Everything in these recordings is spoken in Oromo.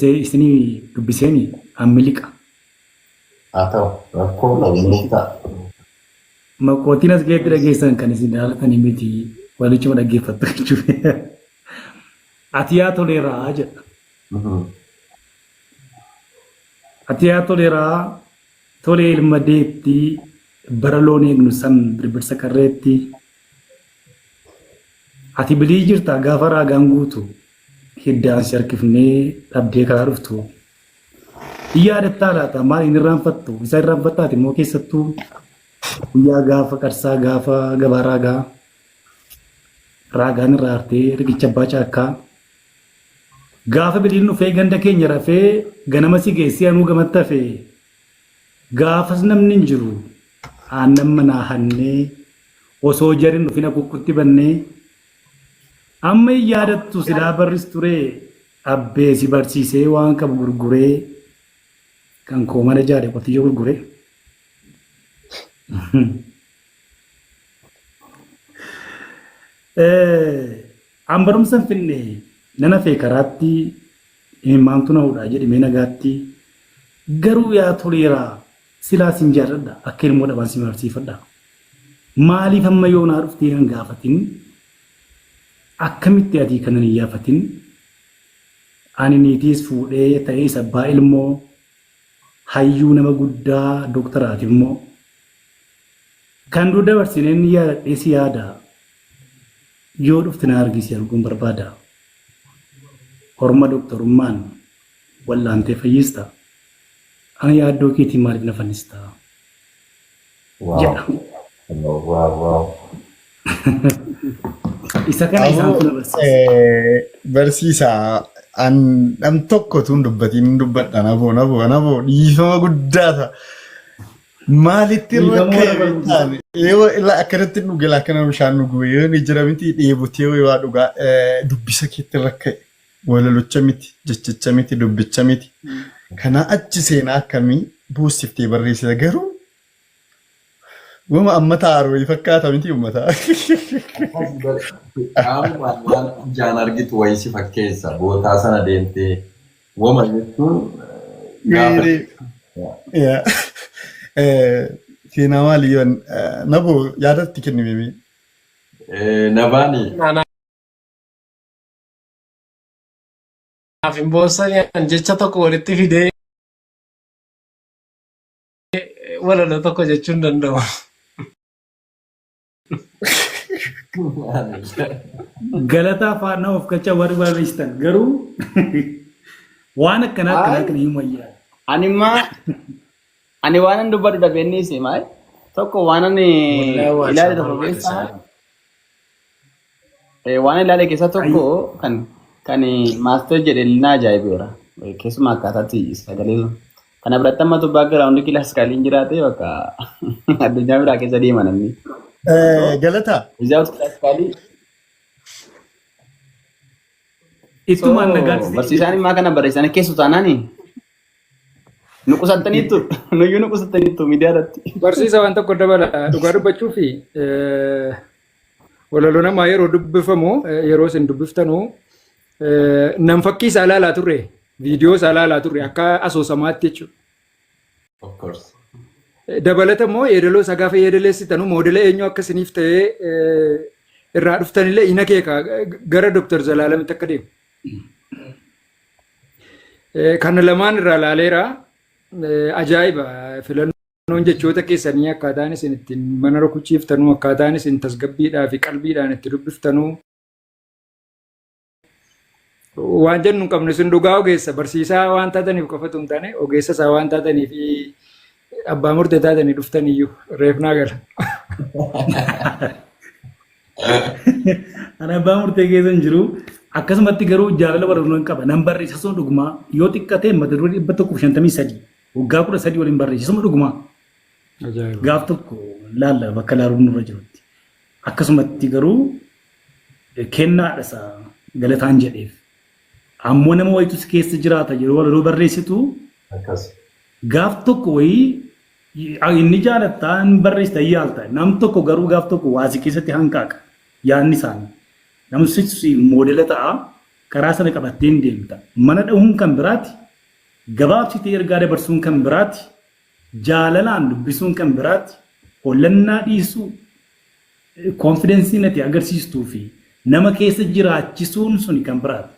isinii dubbiseeni an miliqa. Haa ta'u rakkoo qabu nuuf ta'a. Maqootiin as keessatti dhageessan kan isin ilaaltanii miti walichuma dhaggeeffattu jechuudha. Ati yaa toleeraa jedha. Ati yaa toleeraa tolee ilma deetti bara loon eegnu san birbirsa qarreetti. Ati bilii jirta gaafa raagaan guutu hiddaan si harkifnee dhabdee karaa dhuftu. Hin yaadattaa laata maal hin irraanfattu isa irraanfattaati immoo keessattuu guyyaa gaafa qarsaa gaafa gabaa raagaa raagaan irraa hartee riqicha abbaa caakkaa gaafa biliin dhufee ganda keenya rafee ganama si geessee anuu gamatti hafee gaafas namni hin jiru aannan manaa hannee osoo jarri hin dhufin akukkutti bannee amma hin yaadattu silaa barris turee Abbee si barsiisee waan qabu gurguree kan koo mana ijaare qotiyyoo gurguree. An barumsa hin finne nan hafee karaatti imimmaantu na hudhaa jedhimee nagaatti garuu yaa toleeraa silaa sin jaalladha akka ilmoo dhabaan si mararsiifadha. Maaliif amma yoonaa dhuftee nan gaafatin Akkamitti ati kana hin iyyaafatin? Ani niitiis fuudhee ta'ees abbaa ilmoo, hayyuu nama guddaa doktaraati immoo. Kan dur dabarsineen yaadadhee si yaada, yoo dhufte na argi si arguun barbaada. Orma doktorummaan wal'aantee fayyista, ana yaaddoo keetiin maaliif na fannista? Jedha. Wow, wow. Isa kana Aboo isaantu na barsiise. barsiisaa an dham tokko tun dubbatiin dubbadha naboo naboo naboo dhiifama guddaa ta'a. Maalitti irra Dhiifama ka'e warra barumsa. beektaan yoo ila akkanatti dhuge la akkana bishaan dhugu yoo ni jira miti dheebotee yoo waa dhugaa dubbisa keetti irra ka'e walalocha miti jechicha miti dubbicha miti. Kanaa achi seenaa akkamii buusiftee barreessita garuu Wama amma taa'aru wayii fakkaata miti uummata. Qaamumaan waan ijaan argitu wayii si fakkeessa. Bootaa sana deemtee wama jechuun gaafa. Yaa. Seenaa maalii yoon naboo yaadatti kennime mee? Nabaani. Anaaf hin boossani an jecha tokko walitti fidee walaloo tokko jechuu hin danda'u. Galataa faana of galcha warri barreessitan garuu waan akkanaa akkanaa Ay, kana hin wayyaa. ani immaa ani waan an dubbadhu dhabee inni isi maal tokko waan ani Wallahi waa ilaale isaan tokko barbaada keessaa isaan. Waan ilaale keessaa tokko kan kan maaster jedhe na ajaa'ibeera. Keessumaa akkaataatti sagalee sun. Kana biratti amma tu background kilaaskaaliin jiraate bakka addunyaa biraa keessa deema namni. Galataa. Without kilaaskaalii. So Ittumaan nagaatti barsiisaan immaa kana barreessanii keessu taanaani nu qusattaniittu nuyyuu nu qusattaniittu miidiyaa irratti. Barsiisa waan tokko dabala dhugaa dubbachuu fi walaloo namaa yeroo dubbifamu yeroo isin dubbiftanu nam fakkii isaa ilaalaa turre viidiyoo isaa ilaalaa turre akka asoosamaatti jechuudha. Of course. Dabalata immoo yeedaloo isaa gaafa yeedaleessitanu moodela eenyu akka isiniif ta'ee irraa dhuftanillee in akeeka gara Dr. Zalaalamitti akka deemu. Kana lamaan irraa ilaaleera. Ajaa'iba filannoo. Filannoon jechoota keessanii akkaataan isin ittiin mana rukuchiiftanuu, akkaataan isin tasgabbiidhaa fi qalbiidhaan itti dubbiftanuu waan jennu hin qabnu isin dhugaa ogeessa barsiisaa waan taataniif qofa otoo hin taane ogeessa isaa waan taataniif abbaa murtee taatanii dhuftaniyyuu reefnaa gala. Ani abbaa murtee keessa hin jiru. Akkasumatti garuu jaalala barnoota qaba. Nan barreessa sun dhugumaa yoo xiqqate mata duree 153 Waggaa 13 waliin barreesse suma dhugumaa. Ajaa'iba. Gaaf tokko laalla bakka laaluun nurra jirutti. Akkasumatti garuu kennaadha isa galataan jedheef. Ammoo nama wayitu si keessa jiraata yeroo walaloo barreessitu Akkas. gaaf tokko wayii inni jaalattaa hin barreessita hin yaalta. Nam tokko garuu gaaf tokko waa si keessatti hanqaaqa yaadni isaanii. Namni moodela ta'a. Karaa sana qabattee hin deemta. Mana dhahuun kan biraati. Gabaabsitee ergaa dabarsuun kan biraati. Jaalalaan dubbisuun kan biraati. Hollannaa dhiisuu, confidence ati agarsiistuu fi nama keessa jiraachisuun suni kan biraati.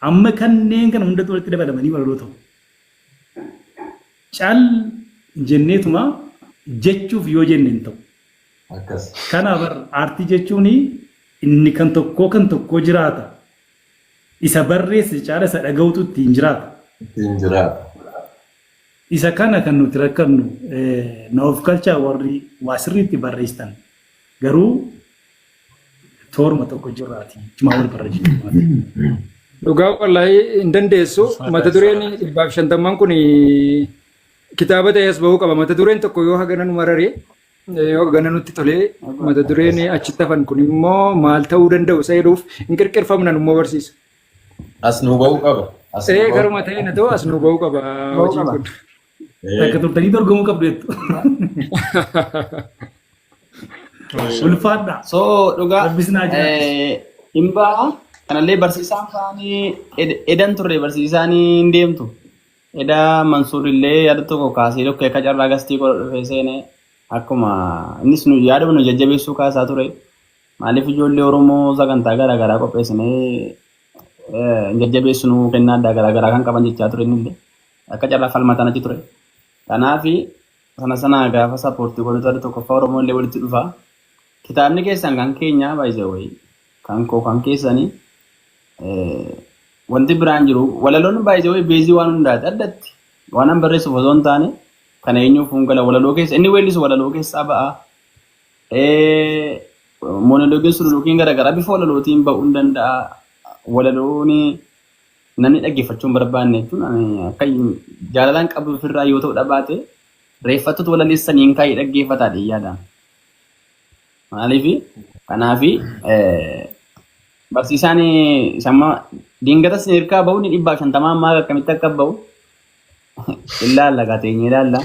Amma kanneen kana hundatu walitti dabalamanii walaloo ta'u. Cal jenneetuma jechuuf yoo jenne hin ta'u. Akkas. Kanaaf aartii jechuun inni kan tokkoo jiraata. Isa barreesse caala isa dhaga'utu ittiin jiraata. Ittiin jiraata. Isa kana kan nuti rakkannu, na of galchaa warri waa sirriitti barreessitan, garuu tooruma tokko jirraati. Cimaa wal barra jechuudha. Dhugaa, wallaahi hin dandeessu. Mata dureen 150n kun kitaaba ta'ee as bahuu qaba. Mata dureen tokko yoo hagana nu mararee, yoo hagana nutti tolee, mata dureen achitti hafan kun immoo maal ta'uu danda'u isa jedhuuf hin qirqirfamnan immoo barsiisa. As nu bahuu qaba. As nu Ee, bahuu. garuma ta'e na ta'u as nu bahuu qaba hojiin kun. Takka turtanii dorgomuu qabdu jettu. Ulfaadha. So dhugaa Rabbis naa jiraachisa. Hin ba'a. Kanallee barsiisaan faanii edan turre, barsiisaan hin deemtu. Eda Mansuur illee yaada tokko kaasee tokko akka carraa gastii godha dhufee seenee, akkuma innis nu yaada nu jajjabeessuu kaasaa ture. Maaliif ijoollee Oromoo sagantaa garaa garaa qopheessinee hin jajjabeessinu, kennaa addaa garaa garaa kan qaban jechaa ture innillee. Akka carraa falmatan achi ture. Kanaafi sana sana gaafa support godhatu adda tokkoffaa Oromoo illee walitti dhufa. Kitaabni keessan kan keenya, by the way, kan koo, kan keessanii, wanti biraan jiru walaloon, by the way, base waan hundaati. Addatti waan an barreessuuf osoo hin taane, kana eenyuuf gala walaloo keessa, inni weellisu walaloo keessaa ba'a. Monoloogiin, sululukiin garaagaraa bifa walalootiin ba'uu hin danda'a. Walaloon namni dhaggeeffachuu hin barbaanne jechuun ani akka jaalalaan qabu ofirraa yoo ta'u dhabaate, reeffattoota walaleessanii hin kaa'ee dhaggeeffataa dhiyyaadhaan. Maaliif kanaafi barsiisaan samma diingata hirkaa bahu ni 150 ammaa akkamitti akka bahu ilaalla, kateenye ilaalla.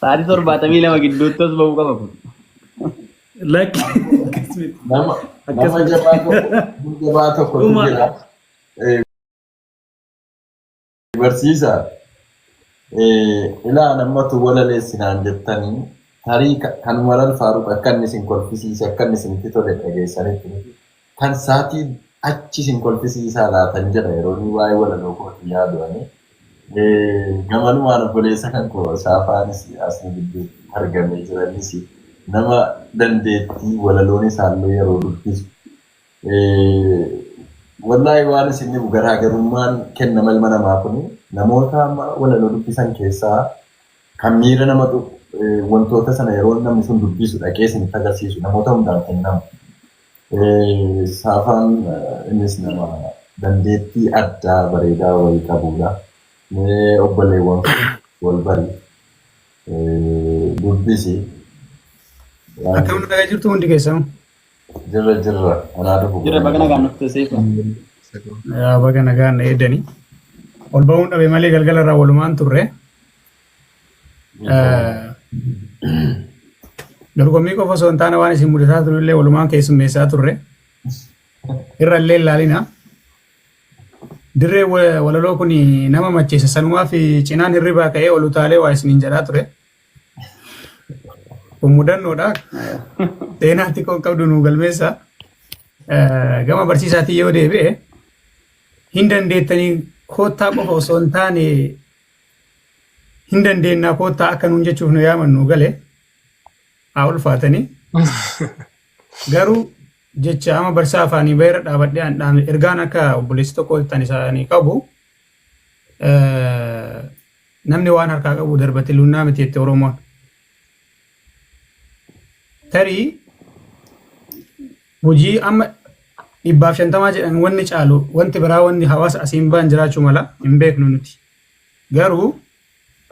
Sa'aatii 72 gidduutti as bahuu qaba kun. Lakki, akkas miti. Nama Akkas nama miti. jabaa tokkotu Dhuma. jira. Barsiisa. Ilaa, namatu walaleessinaan jettanii, tarii kan Umaral Faaruq akka inni isin kolfisiise, akka inni isinitti tole dhageessanitti miti. Kan saatii achi isin kolfisiisaa laatan jedha yeroo inni waa'ee walaloo kootii yaadu ani. Gamanumaan obboleessa kan koo Saafaanis as nu gidduutti argamee jiranis, nama dandeettii walaloon isaallee yeroo dubbisu, wallaahi waan isin dhibu, garaagarummaan kennama ilma namaa kun, namoota amma walaloo dubbisan keessaa kan miira nama tuqu, wantoota sana yeroo namni sun dubbisu dhaqee isinitti agarsiisu namoota hundaan kennamu. Saafaan innis nama dandeettii addaa bareedaa wayii qabudha. Mee obboleewwan wal bari, dubbisi. Akkam nagaa jirtu hundi keessan? Jirra, jirra. Anaa dhufu. Jira, baga nagaan nutti seefa. Yaa, baga nagaan na eedani. Ol ba'uun dhabe malee galgala irraa walumaan turre. Dorgommii qofa osoo hin taane, waan isin mudataa ture illee walumaan keessummeessaa turre. Irra illee ilaalina. Dirree walaloo kun nama macheessa, sanumaa fi cinaan hirribaa ka'ee ol utaalee waa isiniin jedhaa ture. Kun mudannoodha. Seenaa xiqqoo qabdu nu galmeessa. Gama barsiisaatiin yoo deebi'e, hin dandeettanii koottaa qofa osoo hin taane, hin dandeennaa koottaa akka nuun jechuuf nu yaaman nu gale, haa ulfaatanii. Garuu jecha ama barsiisaa afaanii baheera dhaabadhee an dhaame, ergaan akka obboleessi tokko tan isaanii qabu, namni waan harkaa qabu darbate lunnaa miti jette Oromoon. Tarii hojii amma 150 jedhan wanni caalu, wanti biraa, wanni hawaasa asiin ba'an jiraachuu mala, hin beeknu nuti. Garuu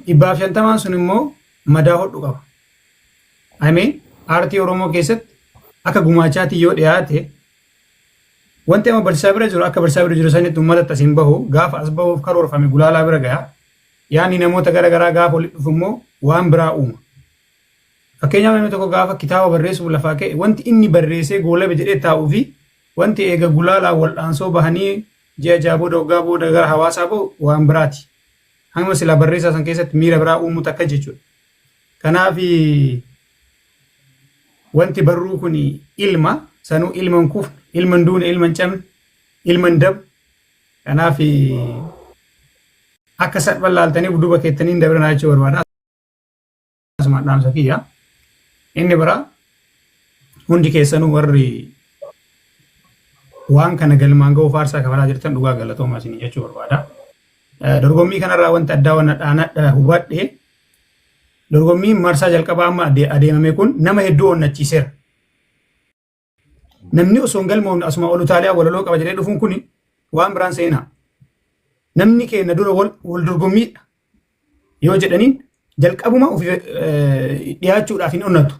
150n sun immoo madaa hodhu qaba. I mean, aartii Oromoo keessatti akka gumaachaatti yoo dhiyaate, wanti amma barsiisaa bira jiru akka barsiisaa bira jiru sanitti uummatatti asiin bahu, gaafa as bahuuf karoorfame gulaalaa bira gaha. Yaanni namoota gara garaa gaafa walitti dhufu immoo waan biraa uuma. Fakkeenyaaf, namni tokko gaafa kitaaba barreessuuf lafaa ka'e, wanti inni barreessee goolabe jedhee taa'uu fi wanti eega gulaalaa wal'aansoo bahanii ji'a 6 booda waggaa booda gara hawaasaa ba'u waan biraati. Hanguma silaa barreessaa san keessatti miira biraa uumuu takka jechuudha. Kanaaf wanti barruu kun ilma sanuu ilma hin kufne, ilma hin duune, ilma hin cabne, ilma hin dabu. Kanaaf akka salphaan laaltanii duuba keettanii hin dabrinaa jechuu barbaada. Asumaan dhaamsa kiyya. Inni biraa hundi keessanuu warri waan kana galmaan ga'uuf aarsaa kafalaa jirtan dhugaa galatoomaa isin jechuu barbaada. Dorgommii kanarraa wanti addaa waan dhaanadha hubadhe dorgommiin marsaa jalqabaa amma adeemame kun nama hedduu onnachiiseera. Namni osoo hin galmoofne asuma ol utaalee walaloo qaba jedhee dhufuun kun waan biraan seenaa. Namni keenya dura wal dorgommiidha yoo jedhaniin jalqabuma ofii dhiyaachuudhaaf hin onnatu.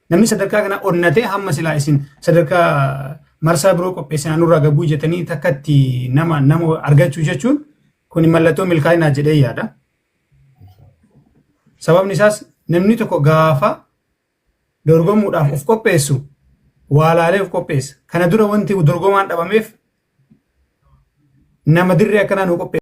Namni sadarkaa kana onnatee hamma silaa isin sadarkaa marsaa biroo qopheessinaa nurraa gabbuu jettanii takkatti nama nama argachuu jechuun kun mallattoo milkaa'inaa jedhee yaada. Sababni isaas namni tokko gaafa dorgomuudhaaf of qopheessu waa laalee of qopheessa. Kana dura wanti dorgomaan dhabameef nama dirree akkanaa nu qopheessa.